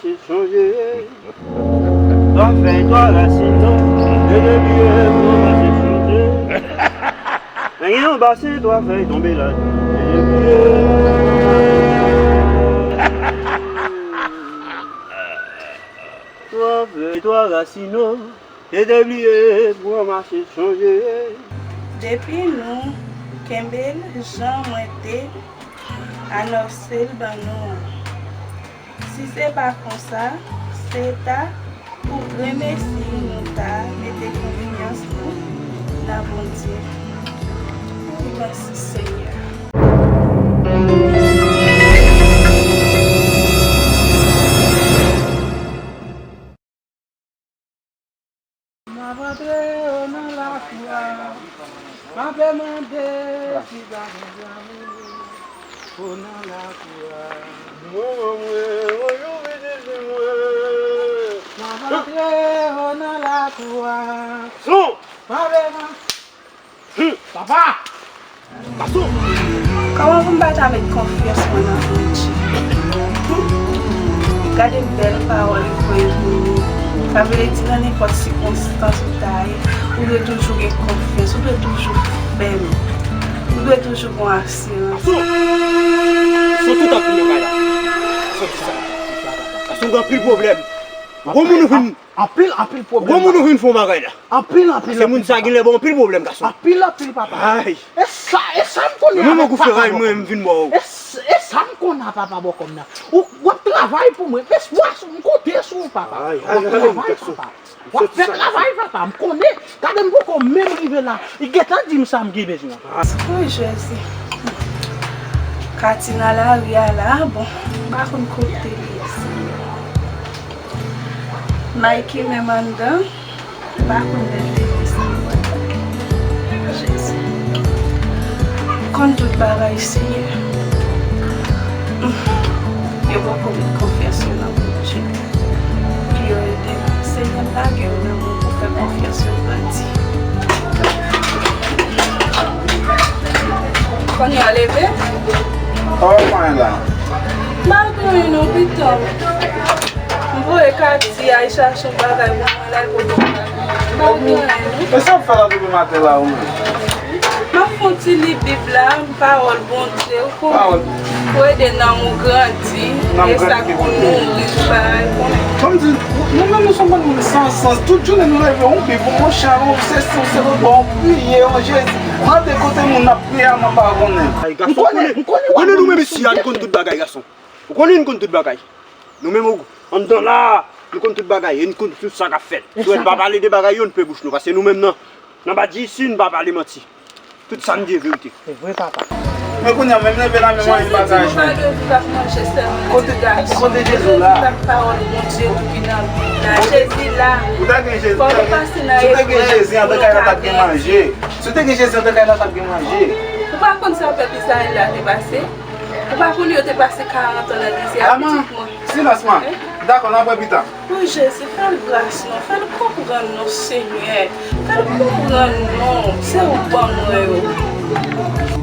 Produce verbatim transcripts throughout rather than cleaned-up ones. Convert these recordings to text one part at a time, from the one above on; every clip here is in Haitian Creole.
Se sonje. Twa fèy, twa rasin, non. E depi e pou mwen se sonje. Men gen yon basen, twa fèy tonbe ladan. E depi e. Twa fèy, twa rasin, non. E te bliye pou anmase sonje. Depi nou kenbe l jan mwen te anonse l ban nou an. Si se pa konsa, se ta pou grenmesi nou ta mete konfyans nou nan Bondye. Wi, mèsi, Senyè. M ap antre o nan lakou a. M ape mande si pa gen granmoun o nan lakou a. Mwen, mwen, mwen, bonjou, pitit fi mwen. M ap antre o nan lakou a. Son! M ape man- Hum, papa! Gason! Kòman pou m pa ta met konfyans mwen nan Bondye? Hum. Gade bèl pawòl li voye pou nou. Sa vle di nan nenpòt sikonstans ou ta ye, ou dwe toujou gen konfyans, ou dwe toujou fèm, ou dwe toujou gen asirans. Gason! Soti tankou nan kay la. Soti sa. Gason gen anpil pwoblèm. Gwo moun ou vin Anpil, anpil pwoblèm. Gwo moun ou vin fè yon bagay la. Anpil, anpil, anpil. Se moun sa genlè ba w anpil pwoblèm, gason. Anpil, anpil, papa. Ay. E sa, e sa m konnen avè w, papa. Mwen, mwen, mwen, mwen vin ba w. E s-, e sa m konnen, papa, bòkò m nan. Ou, w ap travay pou mwen. Mèsi, w ap, m konte sou ou, papa. Ay, ay, ay, gason. W ap travay, papa. W ap fè travay, papa. M konnen. Gade m poko menm rive la. Li gentan di m sa m gen bezwen. O Jezi. Katina lari a la, bon, m pa konn kote li ye, Senyè. Mikey menm anndan, m pa konn lè l te vin sa. Jezi. Ou konn tout bagay, Senyè. Yo poko met konfyans yo nan Bondye. Pou yo ede m. Senyè, m lage yo nan men w pou fè konfyans yo grandi. Kounye a leve? Sa w ap fè la? M pa gen anyen non, pito. M voye Katy al chache yon bagay pou mwen la, l poto. M pa gen anyen non. E sa w ap fè la depi maten la, ou menm? M ap fè yon ti li Bib la, pawòl Bondye, ou konnen. Pawòl. Pou ede nanm ou grandi, e sa k pou nouri, bagay, ou konnen. Ban m di, nou menm nou se yon bann moun san sans. Tout jounen nou leve, yon Bib, yon chan, yon sesi, yon selo, bon, yon priye, yon Jezi. Mande kote moun ap priye a, mwen pa konnen. Ay, gason, m konnen, m konnen, ou konnen nou menm isi a, nou konn tout bagay, gason. Ou konnen nou konn tout bagay. Nou menm, ou, anndan la, nou konn tout bagay, e nou konn tout sa k ap fèt. Si w pa pale de bagay yo, nou pe bouch nou, paske nou menm nan, nan Badji isi, nou pa pale manti. Tout sa n di e verite. Se vre, papa. Men kounye a, menm leve la, menm anyen pa ka jwenn. Kote, kote Jezi la? Pawòl Bondye tou ki nan Bib la. Jezi la. Ou ta gen Jezi, fò nou pase nan eprèv. Si w te gen Jezi, antre kay la, t ap gen manje. Si w te gen Jezi, antre kay la, t ap gen manje. Ou pa konn sa pèp Izrayèl la te pase? Ou pa konnen yo te pase karant an nan dezè a, pitit mwen? Silans, man. Dakò, n a pran pita. O Jezi, fè l gras non, fè l konprann non, Senyè. Fè l konprann non, se ou ban mwen yo.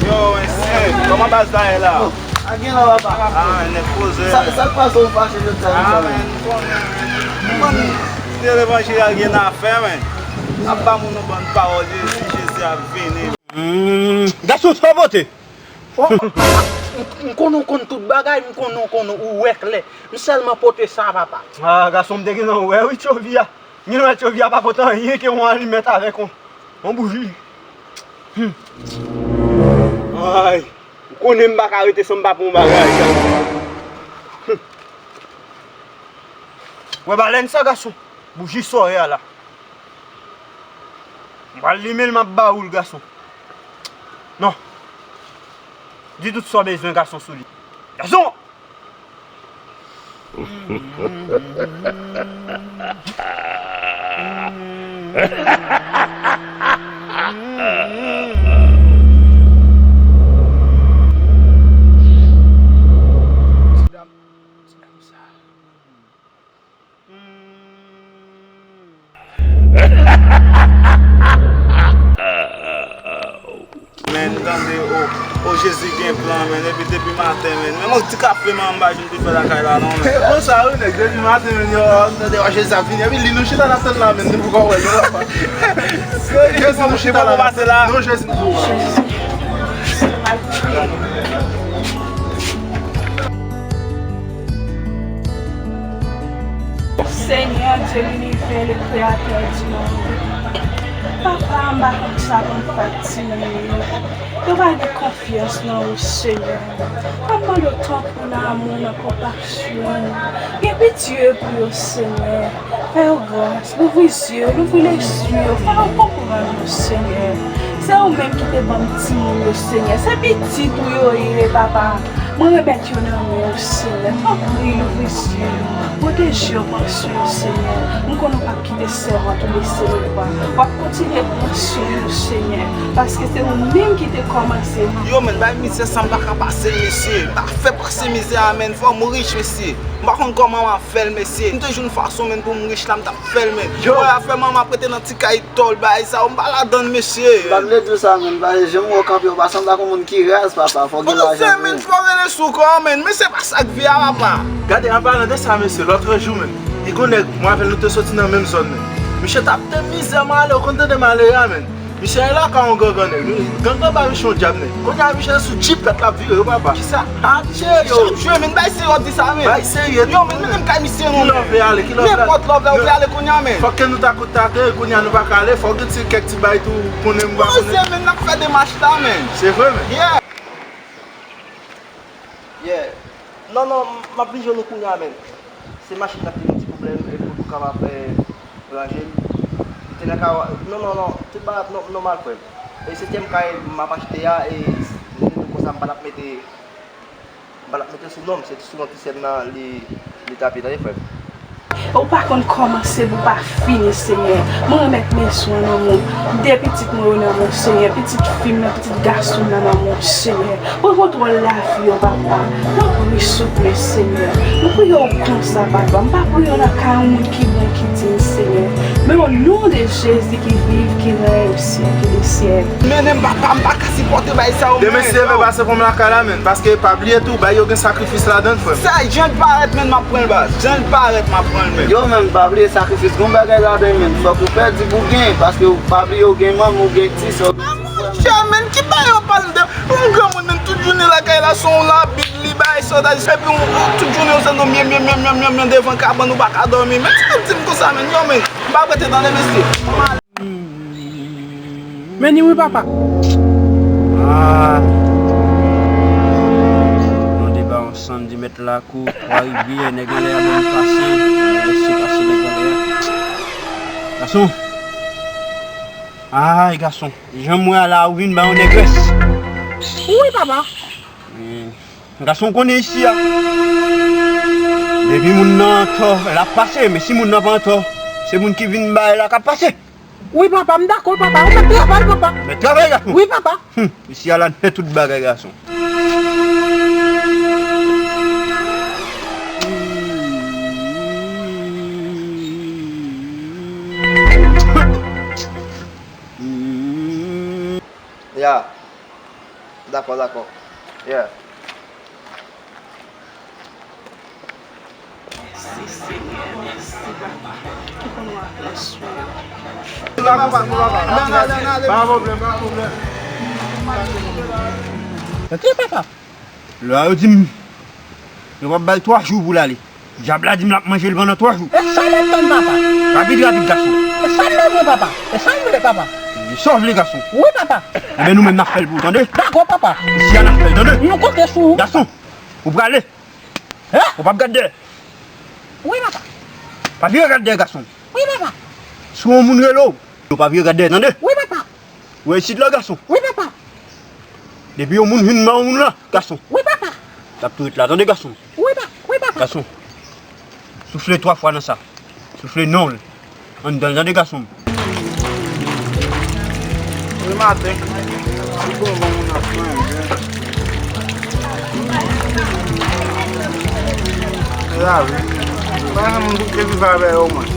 Yo, mesye, kòman baz la ye la? A gen la, papa. A, nèg poze. Sa, sa k pase w fache jodi a, mesye? A, men, m konnen, men. M konn, levanjil a gen afè, men. Ap ba moun yon bann pawòl, Jezi, Jezi ap vini. Hmm, gason, sa w pote? Oh, m, m konnen w konn tout bagay, m konnen w konn ou wè klè. M sèlman pote sa, papa. A, gason, m te gentan wè, wi, tchovi a. M gentan wè tchovi a pa pote anyen ke yon alimèt avèk yon, yon bouji. Hmm. Ay. Ou konnen m pa ka rete san m pa pran yon bagay. Hum. Wè balèn sa, gason? Bouji sòrè a la. M pral limen l, m ap ba ou l, gason. Non. Di tout sa w bezwen, gason, sou li. Gason! O, o, Jezi gen plan, men, epi depi maten, men. Men yon ti kafe, men, m pa janm te fè lakay la, non, men. Bon, sa, wi, nèg, depi maten, men, yo, m tande, o, Jezi ap vini. Epi li nou chita n ap tann la, men, nou poko wè l, non, papa. Jezi nou chita la. Non, Jezi nou poko wè. Seigneur Dieu l'univers, le créateur du monde. Papa, m pa konn sa pou m fè ak timoun yo. Yo pa gen konfyans nan ou, Senyè. M ap mande w tanpri nan amou, nan konpasyon w. Gen pitye pou yo, Senyè. Fè yo gras. Louvri zye yo, louvri lespri yo. Fè yo konprann ou, Senyè. Se ou menm ki te ban m timoun yo, Senyè. Se pitit ou yo ye, papa. Mwen remèt yo nan men w, Senyè. Tanpri, louvri zye yo. Pwoteje yo, pran swen yo, Senyè. M konnen w p ap kite sèvant ou lese nan lwa. W ap kontinye pran swen yo, Senyè. Paske se ou menm ki te kòmanse. Yo, men, bay mizè sa m pa ka pase l, mesye. M ta fè pase mizè a, men. Fò m rich, mesye. M pa konn kòman m ap fè l, mesye. M te jwenn fason, men, pou m rich la, m t ap fè l, men. Yo. Wè, afè manman ap rete nan ti kay tòl, bagay sa yo, m pa ladann, mesye. M pa t vle di w sa, men, paske jan m wè w kanpe, w pa sanble ak yon moun ki raz, papa. Fò w gen lajan vre. Fò w rele sou kò w, men. Men se pa sa k vi a, papa. Gade, an palan de sa, mesye, lòt jou, men, li gon nèg, mwen avè l, nou te soti nan menm zòn, men. Misye t ap te mizè m ale, w konn tande malere a, men. Misye ale lakay yon gangan nèg. Gangan ba misye yon dyab nèg. Kounye a misye sou jipèt l ap vire yo papa. Kisa? Ha, misye yo. Chak jou, men, bay serye w ap di sa, men. Bay serye. Yo, men, mennen m kay misye non. Ki lè w vle ale? Ki lè w vle ale? Nenpòt lè w vle ale kounye a, men. Fòk ke nou ta kontakte, kounye a nou pa ka ale, fòk gen ti kèk ti bay tou, konnen m pa konnen. Bon, se men n ap fè demach la, men. Se vre, men. Yeah. Yeah. Non, non, m ap vin jwenn ou kounye a, men. Se machin nan ki gen yon ti pwoblèm, e pou nou kapab, eh, ranje l. Li te nan ka, non, non, non, tout bagay ap nò-, nòmal, frè m. E setyèm kay m ap achte a, e li te tou konsa, m pa t ap mete, m pa t ap mete sou non m, se sou non ti sè m nan li, li t ap ye, tande, frè m. Ou pa konn kòmanse pou w pa fini, Senyè. Mwen remèt mezon an nan men w. De pitit mwen yo nan men w, Senyè. Pitit fi m nan, pitit gason m nan nan men w, Senyè. Pran kontwòl lavi yo, papa. Tanpri, souple, Senyè. Nou priye w konsa, papa. M pa priye w nan kay yon moun ki bon, ki diy, Senyè. Men o non de Jezi ki viv, ki rèy o syèk de syèk. Mennen m, papa, m pa ka sipòte bagay sa yo, men. Demen, si Dye vle, pase pou m lakay la, men. Paske pa bliye tou, bagay yo gen sakrifis ladan l, frè m. Sa, jan l parèt, men, m ap pran l, baz. Jan l parèt, m ap pran l, men. Yo, men, pa bliye sakrifis, gon bagay ladan l, men. Fòk ou pèdi pou w gen, paske ou pa bliye ou gen manm, ou gen ti sè. Monchè, men, ki bagay w ap pale de yon granmoun, men, tout jounen lakay la, se yon labib li bay sòtaj, epi yon, yon tout jounen yon sèl mye, mye, mye, mye, mye, mye devan kabann, ou pa ka dòmi. Men, sa w ap di m konsa, men, yo, men, m p ap rete tande, mesye. Men ni wi, papa. Ah. Non, deba yon sann di mèt la. Kou twa rivyè, nèg anlè a ban m pase. Lèse pase nèg anlè a. Gason. Ay, gason. Jan m wè a la, ou vin ba yon nègrès. Wi, papa. Hmm. Gason, w konnen isi a. Depi moun nan antò, l ap pase. Men si moun nan pa antò, se moun ki vin bay la k ap pase. Wi, papa, m dakò, papa. Ou mèt travay, papa. Mèt travay, gason. Wi, papa. Hum, isi a la n fè tout bagay, gason. Ya. Dakò, dakò. Ya. Mèsi, Senyè. Mèsi, papa. Ou konn w ap pran swen yo. Pa pwoblèm, pa pwoblèm. Antre, papa. Lè a yo di m, yo p ap ba l twa jou pou l ale. Dyab la di m l ap manje l pandan twa jou. E sa m ap tann, papa. Rapid, rapid, gason. E sa m bezwen, papa. E sa m vle, papa. Sa w vle, gason. Wi, papa. Enben, nou menm n ap fè l pou ou, tande? Dakò, papa. Isi a n ap fè l, tande? Nou konte sou ou. Gason, ou prale. Hein? Ou p ap gad dèyè. Wi, papa. Pa vire gad dèyè, gason. Wi, papa. Si yon moun rele w, ou pa vire gad dèyè, tande? Wi, papa. Ou wè isit la, gason? Wi, papa. Depi yon moun vin ba yon moun la, gason. Wi, papa. L ap tou ret la, tande, gason? Wi, pa-, wi, papa. Gason. Soufle twa fwa nan sa. Soufle non l anndan l, tande, gason m. Wi, maten. Li bon, bon, moun ap manje. Se lavi. Pa gen moun ki viv avè yo, mwen.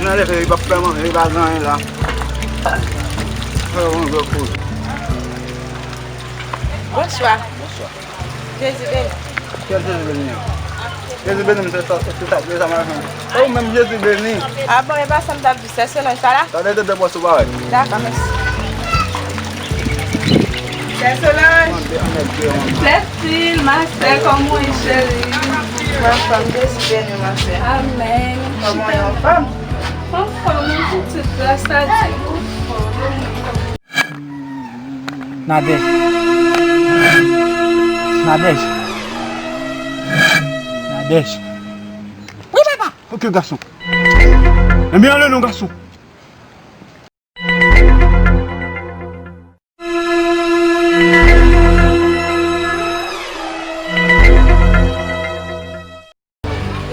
Nan lè fè, li p ap fè manje, li pa gen anyen la. Bonswa. Bonswa. Jezi beni. Kiyès Jezi beni an? Jezi beni m, se sa, se sa, se sa m ap fè. E ou menm, Jezi beni. A bon, e pa sa m t ap di, sè Solanj pa la? Tande, tande, bòs ou pa wè. Dakò, mèsi. Sè Solanj. Mande anmède yo, manman. Cécile, ma sè, kòman w ye, cheri? M anfòm, Jezi beni w, ma sè. Amèn. Kòman w ye, anfòm? Anfòm, wi, pitit, gras a Dye. Nadège. Nadège. Nadège. Wi, papa. Ok, gason. Enben, anlè non, gason.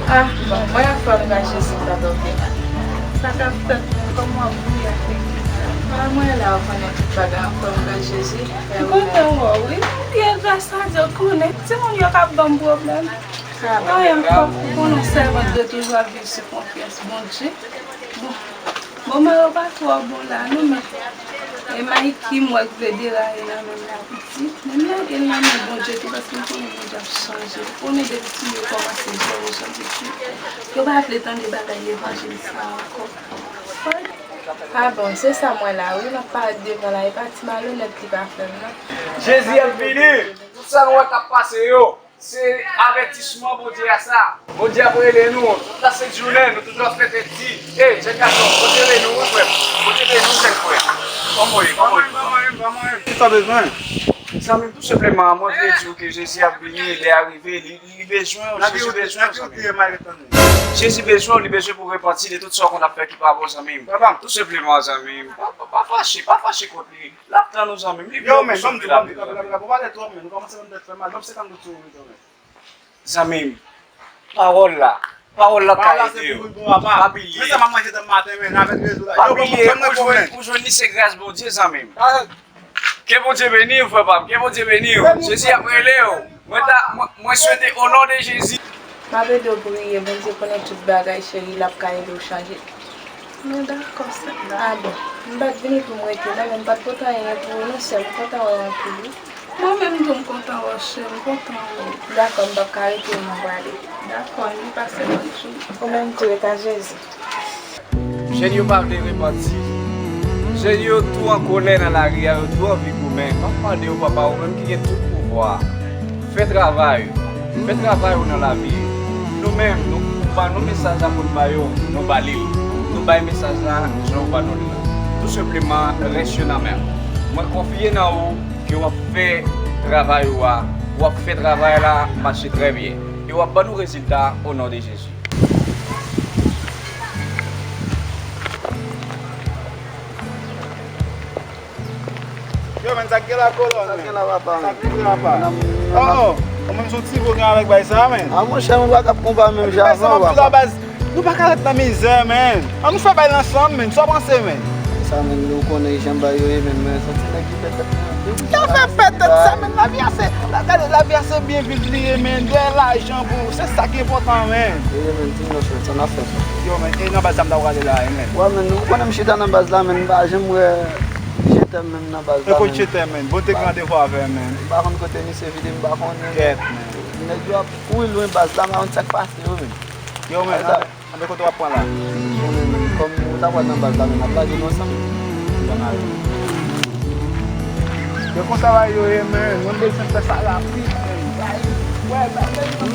Ah, bon, mwen anfòm, gras Jezi, m pa tande mal. Sa k ap fèt, mwen, kòman w ap bouyi ak legliz la? Ah, mwen la, ou konnen tout bagay anfòm, gras Jezi. M kontan wè w, wi. M byen, gras a Dye, ou konnen. Timoun yo k ap ban m pwoblèm. Anyen ankò, ou konnen w sèvant de toujou ap viv sou konfyans Bondye. Bon, moman yo pa twò bon la, non, men e Maiki m wè k vle deraye nan menm la piti. Men m lage l nan men Bondye tou, paske m konnen Bondye ap chanje. Ou konnen depi timoun yo kòmanse jere jan piti, yo pa vle tande bagay levanjil sa a ankò. Ah bon, se sa m wè la, wi, m ap parèt devan la, e pa ti malonèt li pa fè m, non. Jezi ap vini! Tout sa nou wè k ap pase yo, se avètisman Bondye a sa. Bondye ap rele nou, tout la sent jounen, nou toujou ap fè tèt di. Ey, jèn gason, Bondye beni w, wi, frè m. Bondye beni w, jèn frè. Kòman w ye, kòman w ye? Kisa w bezwen? Zanmi m, tou senpleman, mwen vle di w ke Jezi ap vini, lè a rive, li, li bezwen w, Jezi bezwen w, zanmi m. Jezi bezwen w, li bezwen pou w repanti de tout sa w konn ap fè ki pa bon, zanmi m. Tou senpleman, zanmi m. Pa, pa, pa fache, pa fache kont li. L ap tann ou, zanmi m. Li vle w pou sove lavi w, zanmi m. Ou pale twòp, men. Ou kòmanse ban m tèt fè mal. Ban m senkant goud sou ou, men. Zanmi m, pawòl la, pawòl la ka ede w. Pa bliye. Pa bliye, ou jwenn, ou jwenn li se gras Bondye, zanmi m. Ke Bondye beni w, frè pa m. Ke Bondye beni w. Jezi ap rele w. Mwen ta, mwen, mwen swete o non de Jezi. M ap ede w priye, Bondye konnen tout bagay, cheri, l ap ka ede w chanje. Men dakò, sè. A bon, m pa t vini pou m rete, non, men m pa t pote anyen pou ou, non, sè m, m kontan wè w anpil, wi. Mwen menm tou, m kontan wè w, cheri, m kontan wè w. Dakò, m p ap ka rete, m prale. Dakò, ann pase bòn jounen. Ou menm tou, e ka Jezi. Jèn yo pa vle repanti. Jèn yo tou an kolè nan lari a, yo tou anvi goumen. M ap mande w, Papa, ou menm ki gen tout pouvwa a, fè travay ou. Fè travay ou nan lavi yo. Nou menm, nou, ou ba nou mesaj la pou n ba yo, nou ba li l. Nou bay mesaj la jan ou ba nou l lan. Tou senpleman, rès yo nan men w. Mwen konfye nan ou ke w ap fè travay ou a. W ap fè travay la mache trè byen. E w ap ban nou rezilta o non de Jezi. Yo, men, sa k gen la, kolòn, men? Sa k gen la, papa, men? Sa k gen la, papa? Oh, oh. Ou menm se yon ti vo gen avèk bay sa, men. A, monchè, nou pa ka ap konpa menm jan avè w, papa. Nou pa ka ret nan mizè, men. Ann nou fè bay la ansanm, men. Sa w panse, men? Sa, men, ou konnen jan bay yo ye, men, men, se yon ti nèg ki pèd tèt, men. Sa fè pèd tèt sa, men. Lavi a se, la, gade, lavi a se byen viv li ye, men. Dèyè lajan pou, se sa ki enpòtan, men. Wi, men, di nou, frè, sa n ap fè, frè? Yo, men, e nan baz sa m ta prale la, men. Wè, men, ou konnen m chita nan baz la, men, m pa janm wè Jetèm menm nan baz la, men. Kote Jetèm, men? Bon, te gen randevou avè m, men. M pa konn kote misye vide, m pa konnen. Kèt, men. Nèg yo ap kouri lwen baz la, m pa konn sa k pase yo, men. Yo, men, anben, kote w ap pran la? Kòm ou ta pral nan baz la, men, n ap lage nou ansanm. Ann ale. Yo, konsa bagay yo ye, men. Mwen bezwen fè sa rapid, men. Wè, bagay yo.